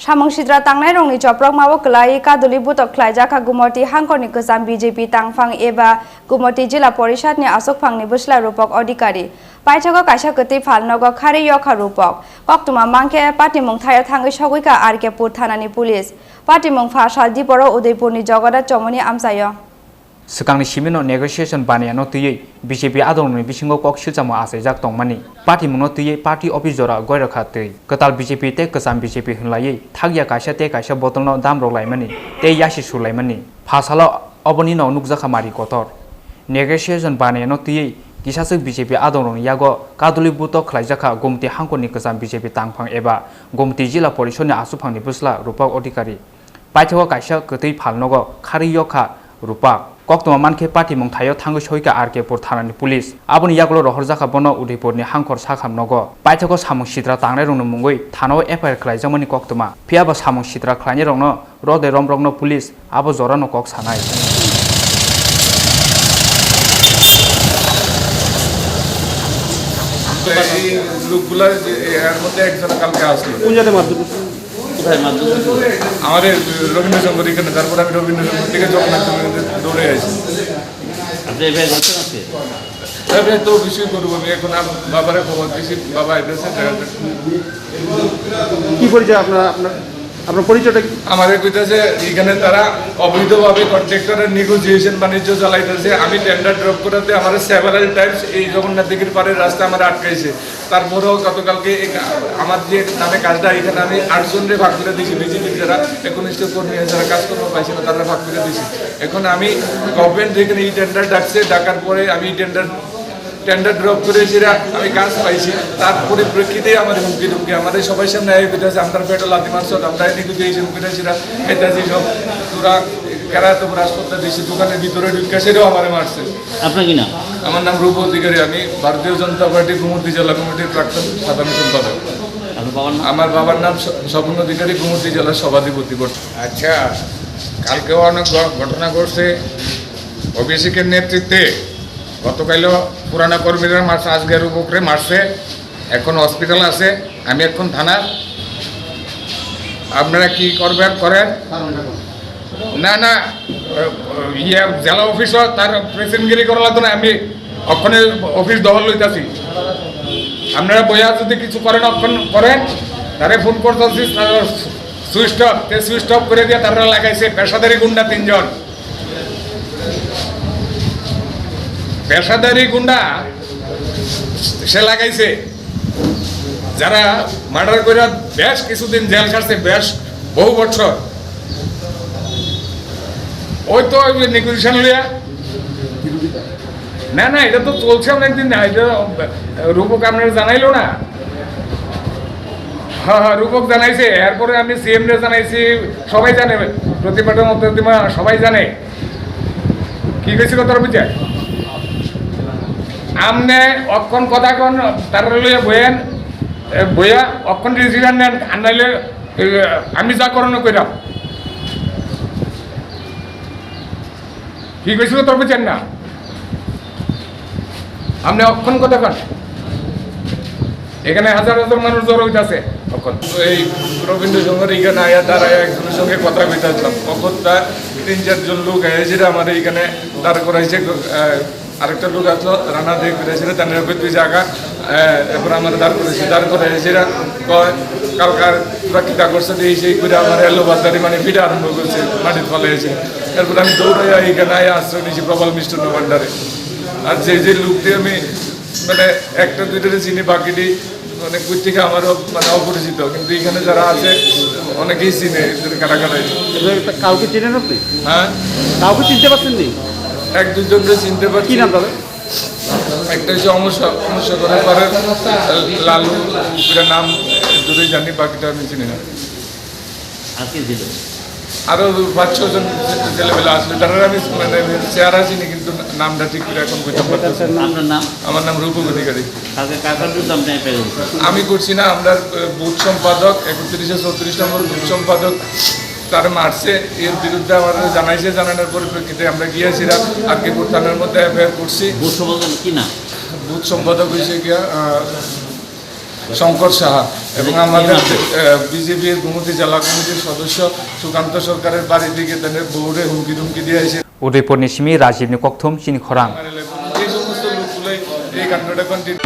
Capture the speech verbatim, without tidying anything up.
Samung sitra tangnairokni choprokmao kwlaiwi kaduli butok khlaijak kha Gumoti hangkorni kwcham B J P tangphang eba Gumoti Jila Porishadni aswkphangni bwsla Rupak Adhikari. Paithago kaisa kwtwi phalnogo kharwi yokha Rupak. Koktwma mankhe patimung thaio thangwi sogwi kha R K Pur thanani police. Patimung pha sal diporo Udaipurni Jagannath Chomoni amchaio. Swkangni simino negotiation baniano twiwi B J P adongrokni bisingo kok silchamo achaijak tongmani. Patimungno twiwi party office jora goirokha twi. Kwtal B J P tei kwcham B J P hwnlaiwi thakya kaisa tei kaisa botolno damrok laimani tei yasi sulaimani. Pha salo obonino nukjakha mari kotor. Negotiation baniano twiwi kisaswk B J P adongrokni yago kaduli butok khlaijakha Gumti hangkorni kwcham B J P tangphang eba Gumti Jila Porishodni aswkphangni bwsla Rupak Adhikari. Paithago kaisa kwtwi phalnogo kharwi yokha Rupak. Koktwma mankhe patimung thaio thangwi soika R K Pur thanani police. Aboni yagulo rohorjakha bono Udaipurni hangkhor sakham nogo. Paithago samung sitra tangnairokni mungwi thanao F I R khlaijakmani koktwma. Phiyaba samung sitra khlainairokno rodai romrokno police abo jorano kok sanai. এই লোকগুলা যে এর মধ্যে একজন কালকে আসলো। কোন জায়গায় মারধর করছে? কোথায় মারধর করছে? আমাদের রবীন্দ্র সংঘর এখানে, তারপর আমি রবীন্দ্র সংঘ থেকে জগন্নাথ মন্দির দৌড়ে আসি। আপনি এফআইআর করছেন আজকে? এবার তো বিষয় করবো আমি এখন, আম-, বাবারে খবর দিছি, বাবা আইতেছে, দেখা যাক। কি পরিচয় আপনার, আপনার, আপনার পরিচয়টা কি? আমারে কইতাছে এখানে তারা অবৈধভাবে কন্ট্রাক্টরের নেগোসিয়েশন বাণিজ্য চালাইতেছে। আমি টেন্ডার ড্রপ করাতে আমার সেভারাল টাইমস এই জগন্নাথ দিঘির পাড়ের রাস্তা আমার আটকাইছে। তারপরেও গতকালকে এক-, আমার যে নামে কাজটা, এখানে আমি আটজনরে ভাগ করে দিছি, বিজেপির যারা একনিষ্ঠ কর্মী আছে, যারা কাজকর্ম পাইছে না, তারা ভাগ করে দিছি। এখন আমি গভর্নমেন্ট যেখানে এই টেন্ডার ডাকছে, ডাকার পরে আমি টেন্ডার, টেন্ডার ড্রপ করে সেটা আমি কাজ পাইছি। তার পরিপ্রেক্ষিতে আমাদের হুমকি ধুমকি, আমাদের সবাই সামনে আগে কইতেছে, "আমরা পেটো লাথি মারছো, আমরা এদিকে দিয়েছি, হুমকি দিয়েছি, এটা দিয়েছি, সব তোরা কেরা তো রাজপথটা দিয়েছি, দোকানের ভিতরে ঢুকে সেটাও আমাদের মারছে।" আপনার কি নাম? আমার নাম রূপ অধিকারী, আমি ভারতীয় জনতা পার্টি গোমতী জেলা কমিটির প্রাক্তন সাধারণ সম্পাদক। আপনার বাবার নাম? আমার বাবার নাম স-, স্বপন অধিকারী, গোমতী জেলার সভাধিপতি বর্তমানে। আচ্ছা, কালকেও অনেক ঘ-, ঘটনা ঘটছে। ওবিসি কে নেতৃত্বে গতকালও পুরানা কর্মীরা মারছে, আজকে রূপকরে মারছে, এখন হসপিটাল আছে। আমি এখন থানা, আপনারা কি করবেন করেন। না, না, ইয়ে, জেলা অফিসও তার প্রেসিডেন্টগিরি করা লাগতো না, আমি অক্ষণে অফিস দখল লইতাছি। আপনারা বইয়া যদি কিছু করেন, অক্ষণ করেন, তারে ফোন করতেছি, সুইচ অফ, তে সুইচ অফ করে দিয়ে তারা লাগাইছে পেশাদারি গুন্ডা তিনজন। পেশাদারি গুন্ডা সে লাগাইছে, যারা মার্ডার করে বেশ কিছুদিন জেল খাটছে, বেশ বহু বছর। ওই তো ওই যে নেগোসিয়েশন লইয়া, না, না, এটা তো চলছে অনেকদিন না, এটা রূপক আপনারা জানাইলো না। হ্যাঁ, হ্যাঁ, রূপক জানাইছে, এরপরে আমি সিএম রে জানাইছি, সবাই জানে, প্রতিবাদের মধ্যে সবাই জানে। কি কইছি কথা বুঝছেন? আপনি অক্ষণ কথা কন, তার লইয়া বইয়েন, এ, বইয়া অক্ষণ ডিসিশন নেন, আর নাইলে, এ, আমি যা করানো কইরাম। কি কইছি কথা বুঝছেন না? আপনি অক্ষণ কথা কন। এখানে হাজার হাজার মানুষ জড়ো হইতাছে এখন। এই রবীন্দ্র সংঘর এখানে আয়া দাঁড়ায় একজনের সঙ্গে কথা কইতাছিলাম। অগত্যা তিন চারজন লোক আয়া যেটা আমার এখানে দাঁড় করাইছে, আহ, আরেকটা লোক আসলো, রানা দিয়ে কইতাছিল, তার নাম তুই জায়গা, আহ, এরপর আমার দাঁড় করেছে, দাঁড় করাইছে, কয়, "কালকার তোরা কিতা করছে?" দিয়ে সেই করে আমার এলো বাজারে মানে পিঠা আরম্ভ করছে, মাটির তলে এসে। এরপর আমি দৌড়ে এখানে আয়া আশ্রয় নিয়েছি প্রবল মিষ্টান্ন ভাণ্ডারে। আর যে যে লোক দিয়ে আমি মানে একটা দুইটারে চিনি, বাকিটি মানে কই থেকে আমারও মানে অপরিচিত, কিন্তু এখানে যারা আছে অনেকেই চিনে এদের কারা কারা। এদের একটা কাউকে চেনেন আপনি? হ্যাঁ। কাউকে চিনতে পারছেন নি? এক দুজনকে চিনতে পারছি। কি নাম তাদের? একটা হচ্ছে অমর সা-, অমর সাগরের পাড়ের লালু, এটা নাম দুটোই জানি, বাকিটা আমি চিনি না। আর কে ছিল? আরো পাঁচ ছয় জন ছেলেপেলে আসলে, তারা আমি মানে চেহারা চিনি, কিন্তু নামটা ঠিক করে এখন কইতে পারতেছি না। আপনার নাম? আমার নাম রূপক অধিকারী। কালকে কার কার বিরুদ্ধে আপনি এফআইআর করছেন? আমি করছি না, আমরা, আহ, বুথ সম্পাদক, একত্রিশে চৌত্রিশ নম্বর বুথ সম্পাদক তারা মারছে, এর বিরুদ্ধে আমাদের জানাইছে, জানানোর পরিপ্রেক্ষিতে আমরা গিয়েছিলাম আর কে থানার মধ্যে এফআইআর করছি। বুথ সম্পাদক কি নাম? বুথ সম্পাদক হয়েছে গিয়া, আহ, শঙ্কর সাহা এবং আমাদের বিজেপির গোমতী জেলা কমিটির সদস্য সুকান্ত সরকারের বাড়ি থেকে তাদের বউরে হুমকি ধুমকি দিয়ে এসে Udaipurni simi Rajibni kokthum chini khorang. এই সমস্ত লোকগুলোই এই কাণ্ডটা কন্টিনিউ